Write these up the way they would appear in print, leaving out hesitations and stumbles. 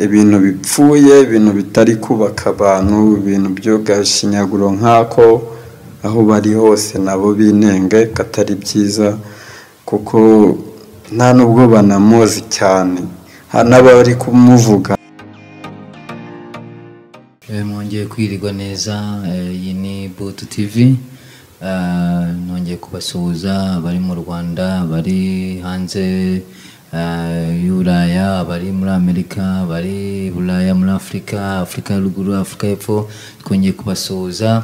Ibintu bipfuye, ibintu bitari kubaka abantu, ibintu by'agashinyaguro nk'ako, aho bari hose nabo binenge katari byiza, kuko nta nubwo banamuzi cyane, hari n'abari kumuvuga. Mwongeye kwirirwa neza, iyi ni Butu TV. Nongeye kubasuhuza abari mu Rwanda, abari hanze y'Uburaya, abari muri Amerika, abari Buraya, muri Afurika, Afurika ya ruguru, Afurika y'Epfo. Twongeye kubasuhuza,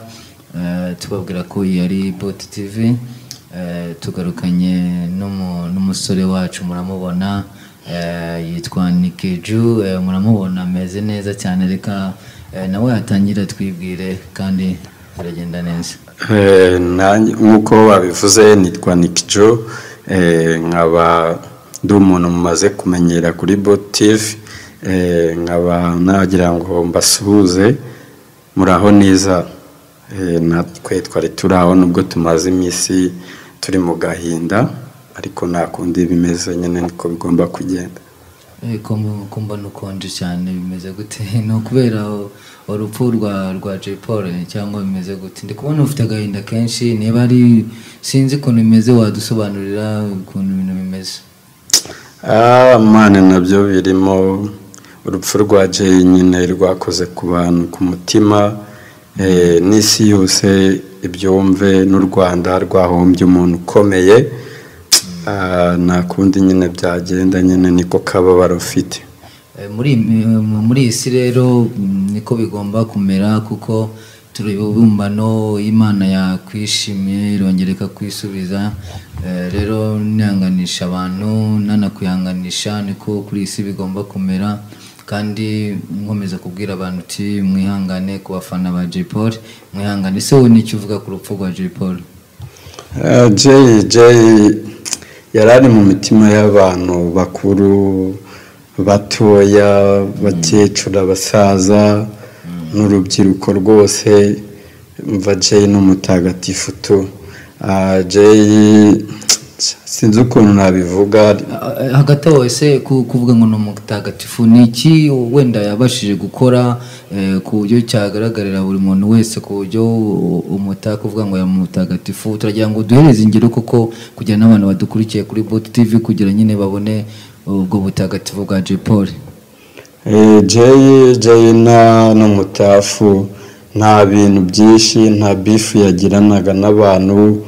tubabwira ko iyi ari Butu TV. Tugarukanye n'umusore wacu, muramubona, yitwa Nick Ju. Muramubona ameze neza cyane. Reka nawe yatangira twibwire kandi biragenda neza. Nk'uko babivuze, nitwa Nick Jo, nkaba ndi umuntu mumaze kumenyera kuri Bot TV, nkaba nagira ngo mbasuhuze, muraho neza. Natwe twari turi aho nubwo tumaze iminsi turi mu gahinda, ariko nta kundi bimeze nyine, niko bigomba kugenda. Ko mbona ukonje cyane, bimeze gute? Ni ukubera urupfu rwa Jay Paul cyangwa bimeze gute? Ndi kubona ufite agahinda kenshi, niba ari sinzi ukuntu bimeze, wadusobanurira ukuntu ibintu bimeze? Mane nabyo birimo. Urupfu rwa Jay nyine rwakoze ku bantu ku mutima, n'isi yose ibyumve, n'u Rwanda rwahombye umuntu ukomeye. Nta kundi nyine byagenda nyine, niko kababaro ufite. Muri iyi si rero niko bigomba kumera, kuko turi ibibumbano. Imana yakwishimiye irongera ikakwisubiza. Rero nihanganisha abantu, nanakwihanganisha, niko kuri iyi si bigomba kumera. Kandi nkomeza kubwira abantu uti mwihangane, ku bafana ba Jay Paul, mwihangane. Ese wowe nicyo uvuga ku rupfu rwa Jay Paul? Jay yari ari mu mitima y'abantu bakuru, batoya, bakecuru, abasaza n'urubyiruko rwose. Mva Jay ni umutagatifu tu. Jay sinzi ukuntu nabivuga. Hagati aho, ese kuvuga ngo ni umutagatifu, ni iki wenda yabashije gukora ku buryo cyagaragarira buri muntu wese, ku buryo umutaka uvuga ngo mutagatifu? Turagira ngo duhereze ingero koko, kugira n'abantu badukurikiye kuri Bot TV, kugira nyine babone ubwo butagatifu bwa Jay Paul. Jay nta n'umutafu, nta bintu byinshi, nta beef yagiranaga n'abantu,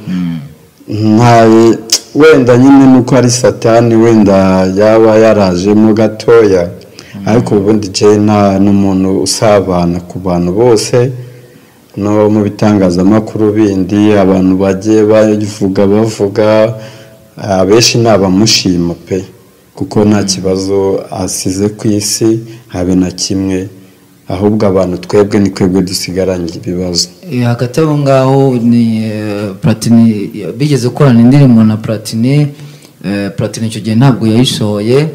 nta wenda nyine nuko ari satani wenda yaba yarajemo gatoya, ariko ubundi Jay nta n'umuntu usabana ku bantu bose. No mu bitangazamakuru bindi abantu bagiye bavuga, bavuga abenshi ni abamushima pe, kuko nta kibazo asize ku isi habe na kimwe, ahubwo abantu twebwe ni twebwe dusigaranye ibibazo. Hagati aho ngaho ni Platini, bigeze gukorana indirimbo na Platini. Platini icyo gihe ntabwo yayisohoye,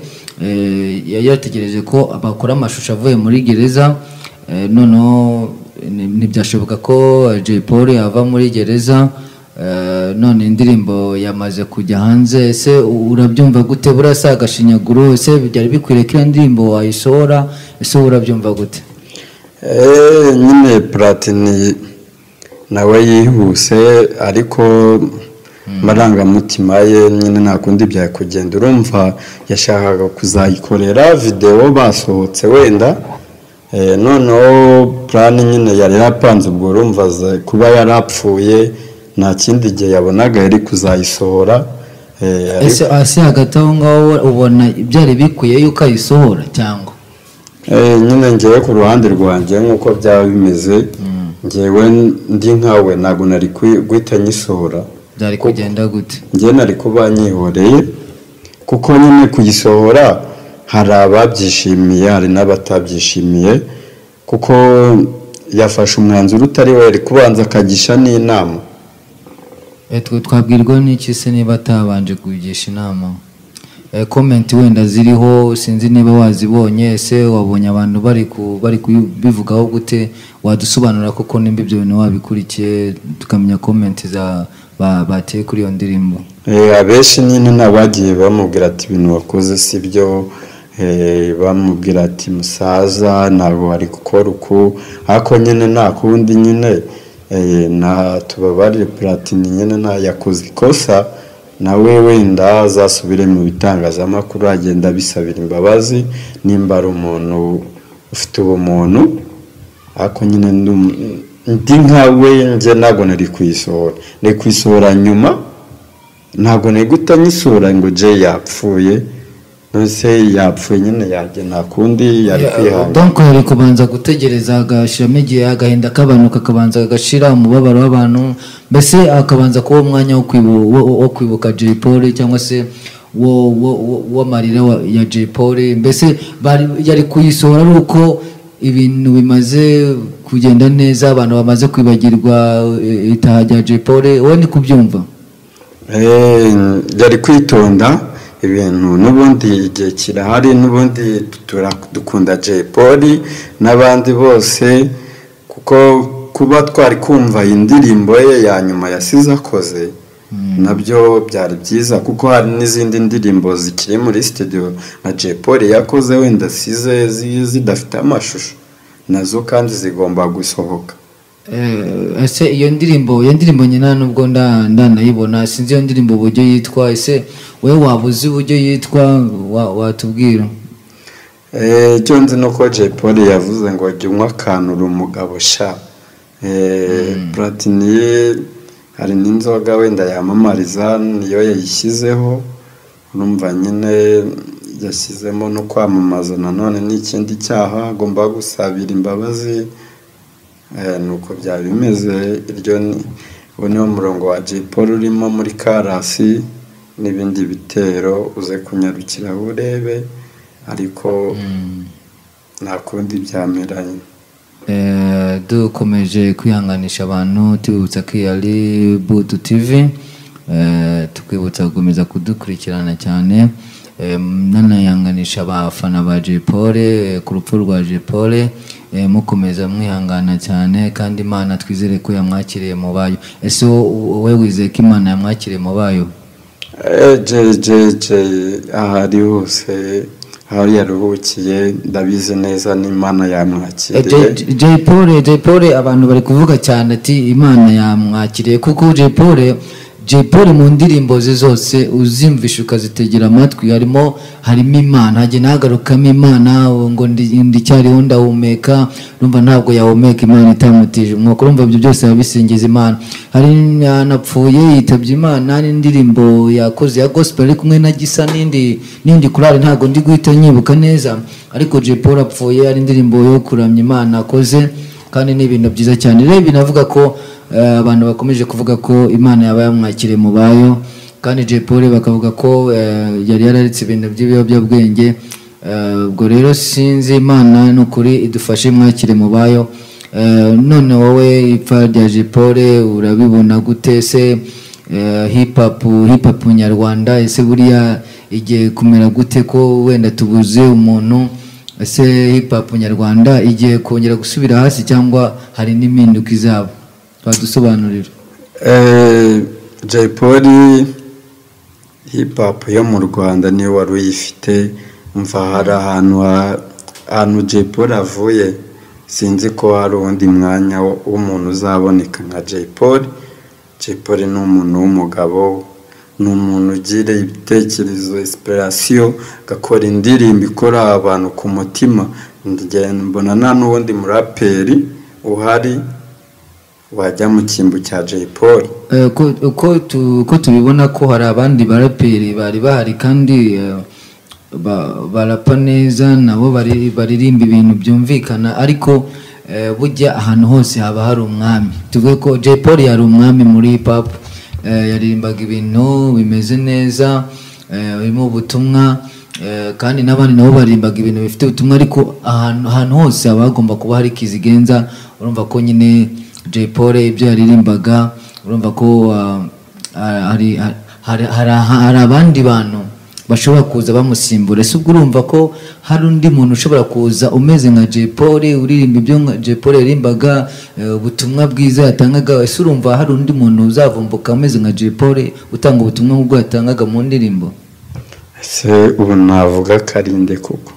yari yategereje ko bakora amashusho avuye muri gereza. Noneho ntibyashoboka ko Jay Paul yava muri gereza, none indirimbo yamaze kujya hanze. Ese urabyumva gute? Buriya si agashinyaguro? Ese byari bikwiriye ko iyo ndirimbo wayisohora? Ese urabyumva gute? Nyine Platini nawe yihuse, ariko amarangamutima ye nyine nta kundi byakugenda. Urumva yashakaga kuzayikorera videwo basohotse wenda, noneho plan nyine yari yapanze, ubwo urumva kuba yarapfuye nta kindi gihe yabonaga yari kuzayisohora. Ese hagati aho ngaho ubona byari bikwiye yuko ayisohora cyangwa? Nyine ngewe ku ruhande rwanjye, nk'uko byaba bimeze, ngewe ndi nkawe ntabwo nari guhita nyisohora. Byari kugenda gute? Ngewe nari kuba nyihoreye, kuko nyine kuyisohora hari ababyishimiye hari n'abatabyishimiye, kuko yafashe umwanzuro utari we, yari kubanza akagisha n'inama. Twabwirwa n'iki se niba atabanje kugisha inama? Comment wenda ziriho sinzi niba wazibonye. Ese wabonye abantu bari kubivugaho gute? Wadusobanura koko nimba ibyo bintu wabikurikiye, tukamenya comment za bateye kuri iyo ndirimbo. Abenshi nyine nabagiye bamubwira ati ibintu wakoze si byo, Bamubwira ati musaza ntabwo wari gukora uku, ariko nyine nta kundi nyine, na tubabarire Platini nyine nta yakoze ikosa, nawe wenda azasubire mu bitangazamakuru agenda abisabira imbabazi nimba ari umuntu ufite ubumuntu, ariko nyine ndi nkawe njye ntabwo nari kuyisohora, nari kuyisohora nyuma, ntabwo nari guhita nyisohora ngo Jay yapfuye, none yapfuye nyine yajya nta kundi yari kwihangana. Donc yari kubanza gutegereza agashyiramo igihe, agahinda k'abantu kakabanza kagashira, umubabaro w'abantu, mbese akabanza kuba umwanya wo kwibuka Jay Polly cyangwa se w'amarira ya Jay Polly, mbese yari kuyisohora ari uko ibintu bimaze kugenda neza, abantu bamaze kwibagirwa itaha rya Jay Polly. Wowe ni kubyumva? Yari kwitonda ibintu, n'ubundi igihe kirahari, n'ubundi dukunda Jay Polly n'abandi bose, kuko kuba twari kumva indirimbo ye ya nyuma yasize akoze nabyo byari byiza, kuko hari n'izindi ndirimbo zikiri muri studio na Jay Polly yakoze wenda asize zidafite amashusho, nazo kandi zigomba gusohoka. Ese iyo ndirimbo nyina nubwo ndanayibona, sinzi iyo ndirimbo uburyo yitwa, ese wowe waba uzi uburyo yitwa watubwira? Icyo nzi ni uko Jay Polly yavuze ngo jya unywa akantu uri umugabo sha. Platini hari n'inzoga wenda yamamariza niyo yayishyizeho, urumva nyine yashyizemo no kwamamaza nanone n'ikindi cyaha agomba gusabira imbabazi. Nuko byaba bimeze. Iryo ni niwo murongo wa Jay Polly urimo muri karasi n'ibindi bitero, uze kunyarukira urebe, ariko nta kundi byameranye. Dukomeje kwihanganisha abantu, tubibutsa ko iyi ari Butu TV, tukwibutsa gukomeza kudukurikirana cyane, nanayanganisha abafana ba Jay Polly ku rupfu rwa Jay Polly, mukomeza mwihangana cyane, kandi Imana twizere ko yamwakiriye mu bayo. Ese wowe wizeye ko Imana yamwakiriye mu bayo? Jay ahari hose aho yaruhukiye ndabizi neza n'Imana yamwakiriye. Jay Polly abantu bari kuvuga cyane ati Imana yamwakiriye, kuko Jay Polly mu ndirimbo ze zose uzimvisha ukazitegera amatwi, harimo Imana, hagenda hagarukamo Imana ngo ndicyariho ndahumeka, urumva ntabwo yahumeka Imana itamutije umwuka, urumva ibyo byose bisingiza Imana. Hari yanapfuye yitabye Imana, n'indirimbo yakoze ya gospel ari kumwe na Gisa n'indi korali ntabwo ndi guhita nyibuka neza, ariko Jay Polly apfuye ari indirimbo yo kuramya Imana akoze, kandi ni ibintu byiza cyane. Rero binavuga ko abantu bakomeje kuvuga ko Imana yaba yamwakiriye mu bayo, kandi Jay Polly bakavuga ko yari yararitse ibintu by'ibiyobyabwenge. Ubwo rero sinzi, Imana ni ukuri idufashe mwakire mu bayo. None wowe ipfa rya Jay Polly urabibona gute? Se hip hop nyarwanda ese buriya igiye kumera gute ko wenda tubuze umuntu? Ese hip hop nyarwanda igiye kongera gusubira hasi cyangwa hari n'impinduka izaba? Twadusobanurira. Jay Polly hip hop yo mu Rwanda niyo wari uyifite, mva hari ahantu Jay Polly avuye, sinzi ko hari undi mwanya w'umuntu uzaboneka nka Jay Polly. Jay Polly ni umuntu w'umugabo, ni umuntu ugira ibitekerezo, inspiration, agakora indirimbo ikora abantu ku mutima. Mbona nta n'uwundi muraperi uhari wajya mu cyimbo cya Jay Polly. Ko tubibona ko hari abandi baraperi bari bahari kandi barapa neza, nabo baririmba ibintu byumvikana, ariko bujya ahantu hose haba hari umwami. Tuvuge ko Jay Polly yari umwami muri hip hop, yaririmbaga ibintu bimeze neza, birimo ubutumwa, kandi n'abandi nabo baririmbaga ibintu bifite ubutumwa, ariko ahantu hose haba hagomba kuba hari kizigenza. Urumva ko nyine Jay Polly ibyo yaririmbaga, urumva ko hari abandi bantu bashobora kuza bamusimbura. Ese ubwo urumva ko hari undi muntu ushobora kuza umeze nka Jay Polly, uririmba ibyo Jay Polly yaririmbaga, ubutumwa bwiza yatangaga? Ese urumva hari undi muntu uzavumbuka umeze nka Jay Polly utanga ubutumwa nk'ubwo yatangaga mu ndirimbo? Ese ubu navuga karinde koko?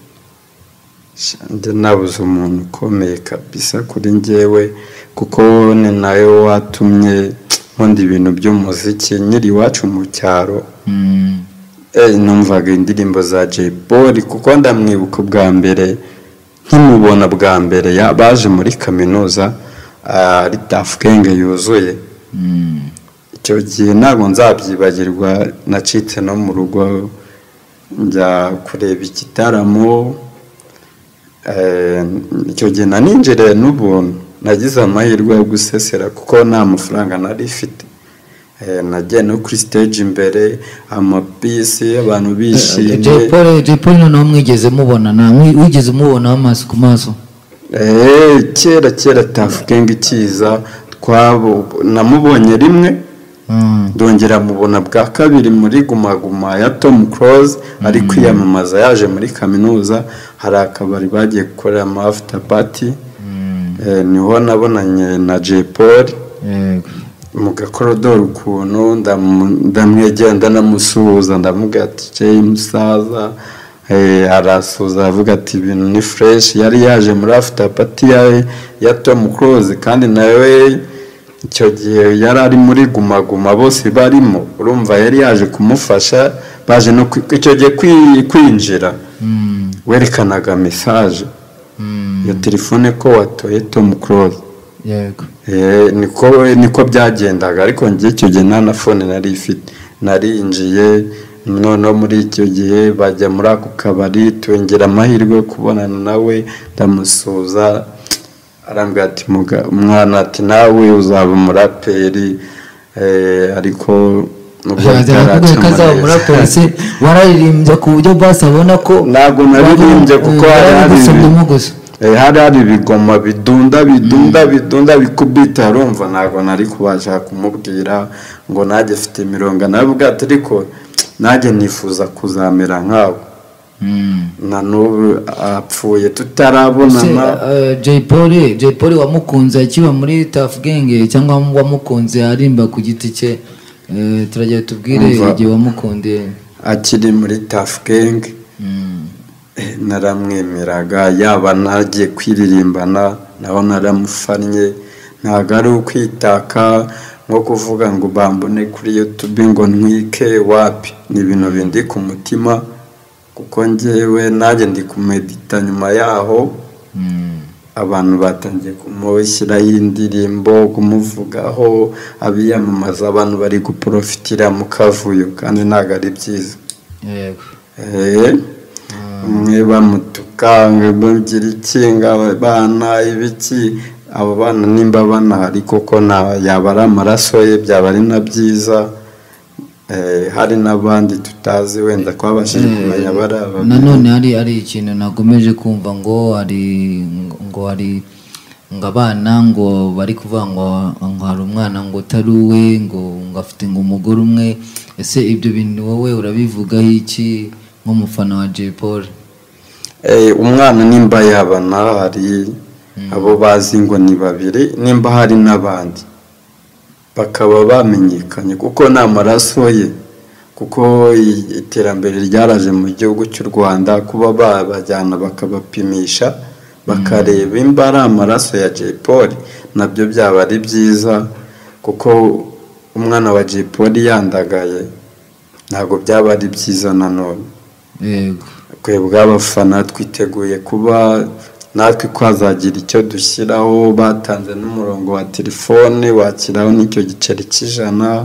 Njye nabuze umuntu ukomeye kabisa kuri njyewe, kuko ni nawe watumye nkunda ibintu by'umuziki nkiri iwacu mu cyaro. Numvaga indirimbo za Jay Polly, kuko ndamwibuka bwa mbere nkimubona bwa mbere baje muri kaminuza ari Tuff Gang yuzuye. Icyo gihe ntabwo nzabyibagirwa, nacitse no mu rugo njya kureba igitaramo. Icyo gihe naninjiriye n'ubuntu, nagize amahirwe yo gusesera kuko nta mafaranga nari mfite. Nagiye no kuri stage imbere, amabisi, abantu bishimye. Jay Polly noneho mwigeze mubonana, wigeze umubonaho amaso ku maso? Kera kera Tuff Gang ikiza, namubonye rimwe, ndongera mubona bwa kabiri muri Guma Guma ya Tom Close ari kwiyamamaza, yaje muri kaminuza, hari akabari bagiye gukoreramo after party. Niho nabonanye na Jay Polly mu gakorodoro ukuntu, ndamwegera ndanamusuhuza, ndamubwira ati Jay musaza. Arasuhuza avuga ati ibintu ni fresh. Yari yaje muri after party ya Tom Close, kandi nawe icyo gihe yari ari muri Guma Guma bose barimo, urumva yari yaje kumufasha, baje no icyo gihe kwinjira werekanaga message ya telefone ko watoye Tom Close. Niko byagendaga, ariko njye icyo gihe nta na phone nari ifite. Narinjiye noneho muri icyo gihe bajya muri ako kabari, twongera amahirwe yo kubonana nawe, ndamusuhuza, arambwira ati umwana, ati nawe uzaba umuraperi. Ariko nubwo Arakubwira ko azaba bitaracamo umuraperi? neza. Se wararirimbye ku buryo basi abona ko Ntabwo naririmbye kuko hari hari warabigusomyemo gusa? Hari hari ibigoma bidunda bidunda bidunda bikubita, urumva ntabwo nari kubasha kumubwira ngo nanjye mfite imirongo. Nawe ati ariko nanjye nifuza kuzamera nkawe. Na n'ubu apfuye tutarabonana. Se, Jay Polly wamukunze akiba muri Tuff Gang cyangwa wamukunze arimba ku giti cye? Turagira tubwire Umva. igihe wamukundiye. Akiri muri Tuff Gang naramwemeraga, yaba nagiye kwiririmbana naho naramufannye. Ntabwo ari ukwitaka nko kuvuga ngo bambone kuri YouTube ngo ntwike, wapi, ni ibintu bindi ku mutima, kuko njyewe nanjye ndi kumedita. Nyuma yaho abantu batangiye kumushyiraho indirimbo, kumuvugaho, abiyamamaza, abantu bari guprofitira mu kavuyo, kandi ntabwo ari byiza. Umwe bamutuka ngo bagira iki, ngo abana ibiki, abo bana nimba banahari koko yaba ari amaraso ye, byaba ari na byiza. Hari n'abandi tutazi wenda twabashije kumenya bari ababiri. Nanone hari ikintu nakomeje kumva ngo hari ngo hari ngo abana ngo bari kuvuga ngo hari umwana ngo utari uwe, ngo afite ngo umugore umwe. Ese ibyo bintu wowe urabivugaho iki nk'umufana wa Jay Polly? Umwana nimba yaba hari abo bazi ngo ni babiri, nimba hari n'abandi bakaba bamenyekanye, kuko ni amaraso ye, kuko iterambere ryaraje mu gihugu cy'u Rwanda, kuba babajyana bakabapimisha bakareba imba ari amaraso ya Jay Polly nabyo byaba ari byiza, kuko umwana wa Jay Polly yandagaye ntabwo byaba ari byiza nanone. Twebwe abafana twiteguye kuba natwe twazagira icyo dushyiraho, batanze n'umurongo wa telefone wakiraho n'icyo giceri cy'100,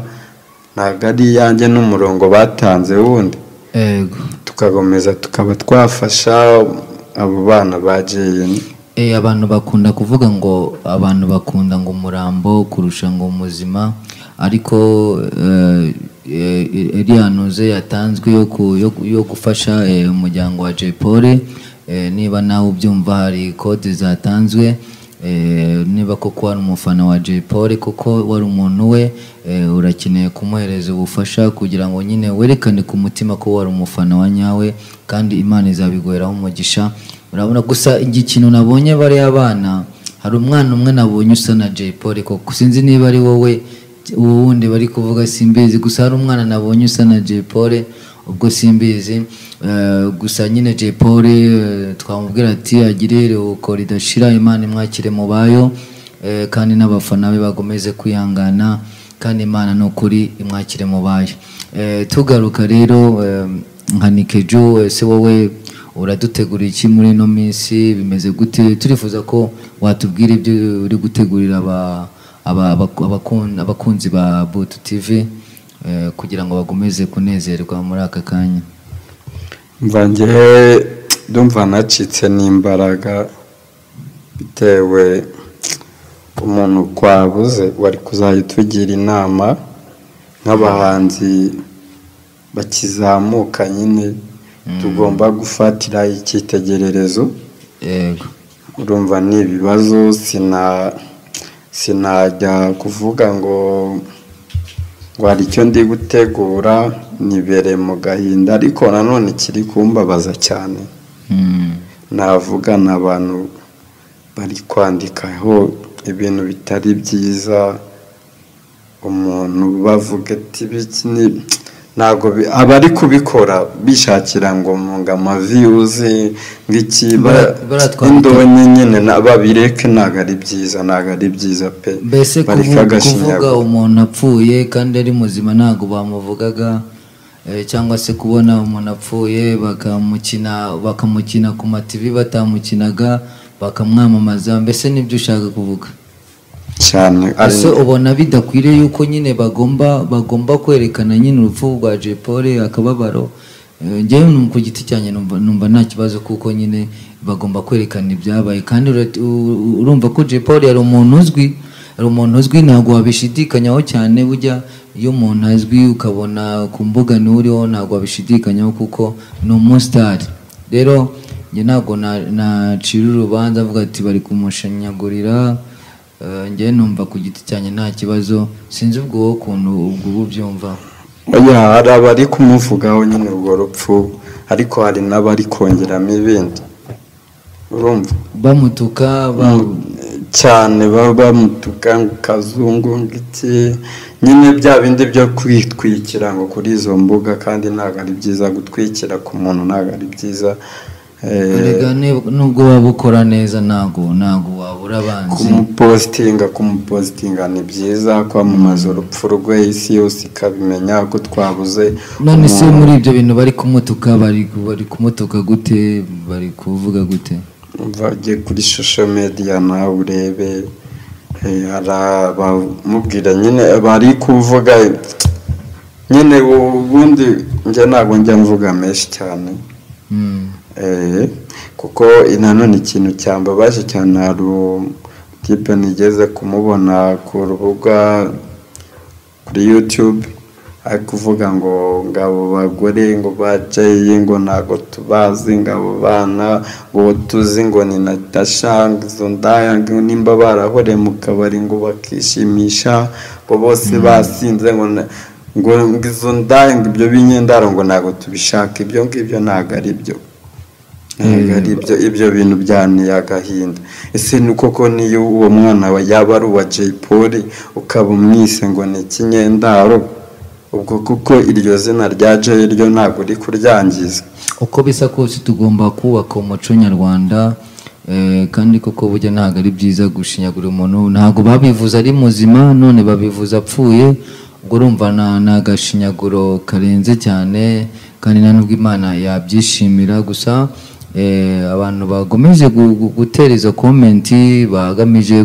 ntabwo ari iyanjye, n'umurongo batanze wundi, tugakomeza tukaba twafasha abo bana ba Jay. Abantu bakunda kuvuga ngo abantu bakunda ngo umurambo kurusha ngo umuzima, ariko iriya ntuze yatanzwe yo gufasha umuryango wa Jay Polly, niba nawe ubyumva hari kode zatanzwe, niba koko wari umufana wa Jay Polly, koko wari umuntu we, urakeneye kumuhereza ubufasha kugira ngo nyine werekane ku mutima ko wari umufana wa nyawe, kandi Imana izabiguheraho umugisha. Urabona gusa ikintu nabonye bariya bana, hari umwana umwe nabonye usa na Jay Polly koko, sinzi niba ari wowe uwo wundi bari kuvuga simbizi, gusa hari umwana nabonye usa na Jay Polly. ubwo simbizi. Gusa nyine Jay Polly twamubwira ati agire iruhuko ridashira, Imana imwakire mu bayo, kandi n'abafana be bagomeze kwihangana, kandi Imana ni ukuri imwakire mu bayo. Tugaruka rero nka Nikejo, ese wowe uradutegurira iki muri ino minsi, bimeze gute? Turifuza ko watubwira ibyo uri gutegurira abakunzi ba Butu TV, kugira ngo bagomeze kunezerwa muri aka kanya. Mvange ndumva nacitse n'imbaraga bitewe umuntu kwabuze wari kuzajya inama nk'abahanzi bakizamuka nyine tugomba gufatira icyitegererezo. Yego, urumva ni ibibazo, sinajya kuvuga ngo hari icyo ndi gutegura, nibere mu gahinda, ariko nanone kiri kumbabaza cyane. Navuga n'abantu bari kwandikaho ibintu bitari byiza, umuntu bavuga ati biki ntabwo abari kubikora bishakira ngo amaviews ngiki indonye nyine babireke, ntabwo ari byiza, ntabwo ari byiza pe. Mbese kuvuga umuntu apfuye kandi ari muzima ntabwo bamuvugaga, cyangwa se kubona umuntu apfuye bakamukina ku ma TV batamukinaga bakamwamamaza, mbese nibyo ushaka kuvuga cyane? Ese ubona bidakwiriye yuko nyine bagomba kwerekana nyine urupfu rwa Jay Polly, akababaro? Njyewe ku giti cyanjye numva nta kibazo, kuko nyine bagomba kwerekana ibyabaye, kandi urumva ko Jay Polly ari umuntu uzwi, ntabwo wabishidikanyaho cyane. Burya iyo umuntu azwi ukabona ku mbuga nturiho ntabwo wabishidikanyaho kuko ni umusitari. Rero njye ntabwo nacira urubanza avuga ati bari kumushinyagurira. Njye numva ku giti cyanjye nta kibazo, sinzi ubwo wowe ukuntu ubwo ubyumva. Oya, hari abari kumuvugaho nyine urwo rupfu, ariko hari n'abari kongeramo ibindi, urumva bamutuka cyane, bamutuka ngo kazungu ngiki nyine bya bindi byo kwitwikira ngo kuri izo mbuga, kandi ntabwo ari byiza gutwikira ku muntu, ntabwo ari byiza. Erega nubwo waba ukora neza ntabwo wabura abanzi. Kumupositinga ni byiza, kwamamaza urupfu rwe isi yose ikabimenya ko twabuze. None se muri ibyo bintu bari kumutuka, bari kumutuka gute, bari kuvuga gute? Bajye kuri social media nawe urebe, hari abamubwira nyine bari kuvuga nyine, ubundi njye ntabwo njya mvuga menshi cyane. Kuko nanone ikintu cyambabaje cyane, hari tipe nigeze kumubona ku rubuga kuri YouTube ari kuvuga ngo ngabo bagore ngo bajaye ngo ntago tubazi, ngabo bana ngo tuzi ngo ni Natasha, izo ndaya nimba barahore mu kabari ngo bakishimisha ngo bose basinze ngo izo ndaya ngo ibyo binyendaro ngo ntago tubishaka, ibyo ngibyo ntago ari byo. Ibyo bintu byanteye agahinda. Ese ni koko niyo uwo mwana yaba ari uwa Jay Polly ukaba umwise ngo ni ikinyendaro, ubwo kuko iryo zina rya Jay ryo ntabwo uri kuryangiza. Uko bisa kose tugomba kubaka umuco nyarwanda, kandi koko burya ntabwo ari byiza gushinyagura umuntu. Ntabwo babivuze ari muzima none babivuze apfuye, ubwo urumva ni agashinyaguro karenze cyane, kandi nta nubwo Imana yabyishimira. Gusa abantu bagomeje gutera izo komenti bagamije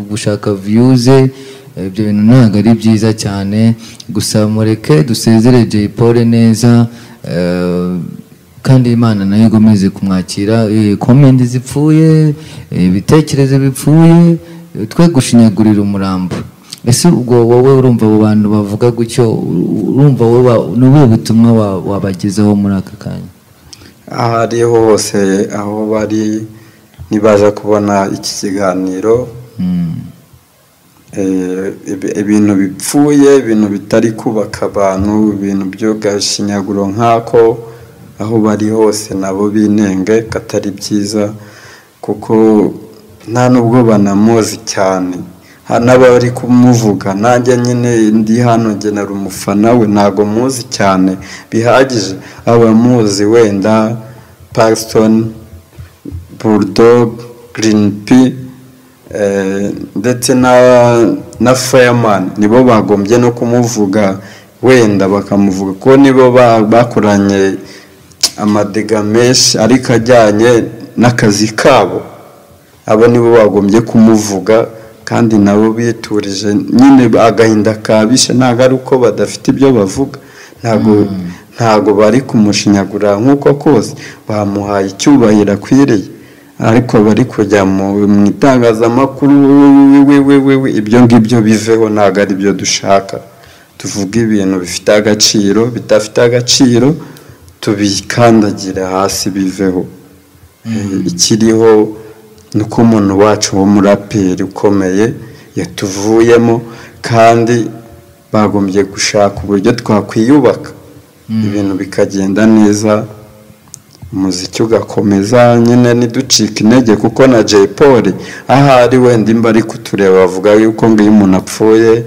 gushaka views, ibyo bintu ntabwo ari byiza cyane. Gusa mureke dusezere Jay Polly neza, kandi Imana nayo igomeze kumwakira. Komenti zipfuye, ibitekerezo bipfuye, twe gushinyagurira umurambo. Ese ubwo wowe urumva abo bantu bavuga gutyo, urumva wowe ni ubuhe butumwa wabagezaho muri aka kanya? Aho ariho hose aho bari nibaza kubona iki kiganiro, ibintu bipfuye, ibintu bitari kubaka abantu, ibintu by'agashinyaguro nk'ako, aho bari hose nabo binenge katari byiza, kuko nta nubwo banamuzi cyane. N'abari kumuvuga nanjye nyine ndi hano njye nari umufana we, ntago muzi cyane bihagije. Abamuzi wenda Paxton, Bulldog, Green P, ndetse na Fireman, nibo bagombye no kumuvuga, wenda bakamuvuga ko nibo bakoranye amadega menshi ariko ajyanye n'akazi kabo. Abo nibo bagombye kumuvuga, kandi nabo biturije nyine agahinda kabishe. Ntabwo ari uko badafite ibyo bavuga, ntago bari kumushinyagura nk'uko kose bamuhaye icyubahiro akwiriye, ariko bari kujya mu itangazamakuru ibyo ngibyo biveho, ntabwo ari byo dushaka. Tuvuga ibintu bifite agaciro, bidafite agaciro tubikandagira hasi biveho. Ikiriho ni uko umuntu wacu w'umuraperi ukomeye yatuvuyemo, kandi bagombye gushaka uburyo twakwiyubaka, ibintu bikagenda neza, umuziki ugakomeza nyine, ntiducike intege. Kuko na Jay Polly ahari wenda imba ari kutureba bavuga yuko ngo iyo umuntu apfuye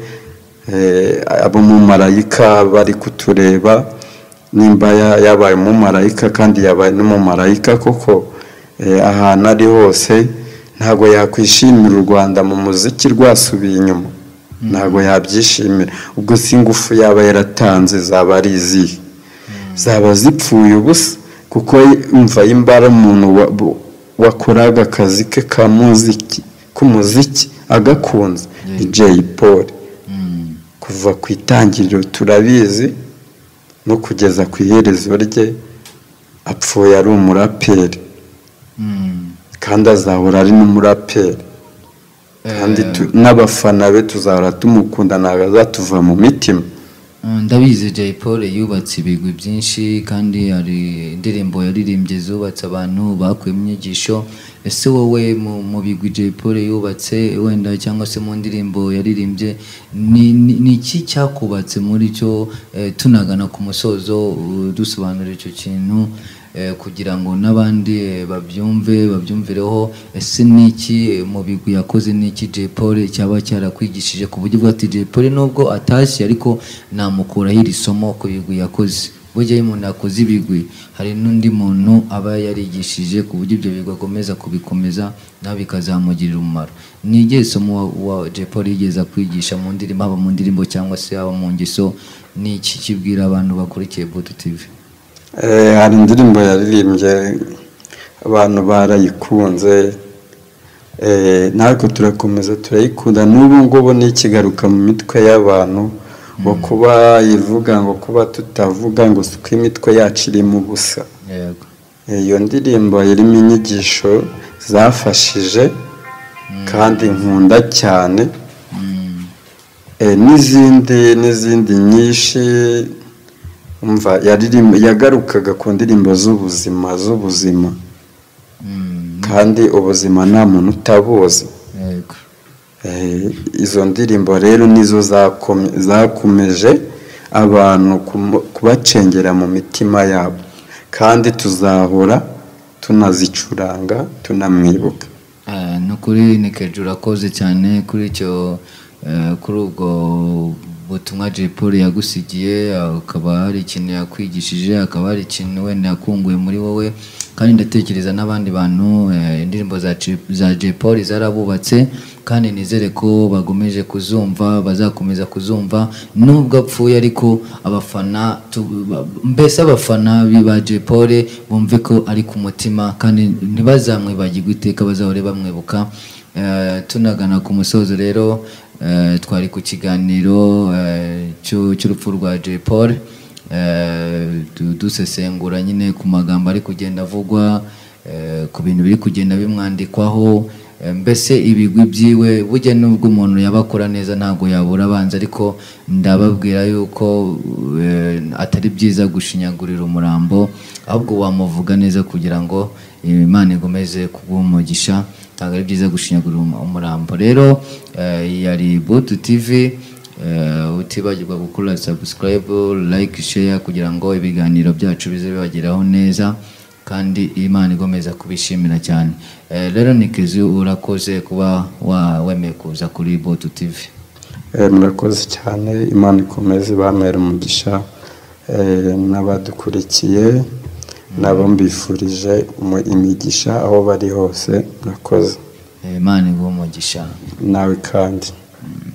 abo mumarayika bari kutureba, nimba yabaye umumarayika kandi yabaye n'umumarayika koko, ahantu ari hose ntabwo yakwishimira u Rwanda mu muziki rwasubiye inyuma, ntabwo yabyishimira. Ubwo si ingufu yaba yaratanze zaba ari izihe? Zaba zipfuye ubusa, kuko umva imbara umuntu wakoraga akazi ke k'umuziki agakunze ni Jay Polly. Kuva ku itangiriro turabizi no kugeza ku iherezo rye apfuye ari umuraperi, kandi azahora ari n'umuraperi, kandi n'abafana be tuzahora tumukunda, ntabwo azatuva mu mitima. Ndabizi Jay Polly yubatse ibigwi byinshi, kandi hari indirimbo yaririmbye zubatse abantu bakuyemo inyigisho. Ese wowe mu bigwi Jay Polly yubatse wenda cyangwa se mu ndirimbo yaririmbye, ni iki cyakubatse muri cyo? Tunagana ku musozo, dusobanura icyo kintu kugira ngo n'abandi babyumve, babyumvireho. Ese ni iki mu bigwi yakoze, ni iki Jay Polly cyaba cyarakwigishije ku buryo bwa Jay Polly nubwo atashye ariko namukuraho iri somo ku bigwi yakoze? Burya iyo umuntu yakoze ibigwi hari n'undi muntu aba yarigishije ku buryo ibyo bigwi akomeza kubikomeza nawe bikazamugirira umumaro. Ni igihe somo wa Jay Polly yigeze kwigisha mu ndirimbo, haba mu ndirimbo cyangwa se haba mu ngeso, ni iki kibwira abantu bakurikiye Butu TV? Hari indirimbo yaririmbye abantu barayikunze, natwe turakomeza turayikunda n'ubu ngubu n'ikigaruka mu mitwe y'abantu, ngo kuba ivuga ngo kuba tutavuga ngo si uko imitwe yacu irimo ubusa. Iyo ndirimbo irimo inyigisho zafashije kandi nkunda cyane, n'izindi nyinshi. Umva yagarukaga ku ndirimbo z'ubuzima, kandi ubuzima nta muntu utabuzi. Izo ndirimbo rero nizo zakomeje abantu kubacengera mu mitima yabo, kandi tuzahora tunazicuranga tunamwibuka. Nukuri Nikejo urakoze cyane kuri icyo, kuri ubwo butumwa Jay Polly yagusigiye, akaba hari ikintu yakwigishije, akaba hari ikintu wenda yakunguye muri wowe, kandi ndatekereza n'abandi bantu indirimbo za Jay Polly zarabubatse, kandi nizere ko bagomeje kuzumva, bazakomeza kuzumva nubwo apfuye, ariko abafana mbese abafana ba Jay Polly bumve ko ari ku mutima, kandi ntibazamwibagirwe iteka, bazahore bamwibuka. Tunagana ku musozo rero, twari ku kiganiro cy'urupfu rwa Jay Polly, dusesengura nyine ku magambo ari kugenda avugwa, ku bintu biri kugenda bimwandikwaho, mbese ibigwi byiwe. Burya nubwo umuntu yabakora neza ntabwo yabura abanza, ariko ndababwira yuko atari byiza gushinyagurira umurambo, ahubwo wamuvuga neza kugira ngo Imana igomeze kuguha umugisha. Ntabwo ari byiza gushinyagurira umurambo. Rero yari Butu TV, utibagirwa gukora subscribe, like, share kugira ngo ibiganiro byacu bize bibageraho neza. Kandi Imana igomeza kubishimira cyane. Rero Nick Easy, urakoze kuba wemeye kuza kuri Botu TV. Murakoze cyane, Imana ikomeze ibamere umugisha, n'abadukurikiye nabo mbifurije imigisha aho bari hose. Murakoze. Imana iguhe umugisha. Nawe kandi.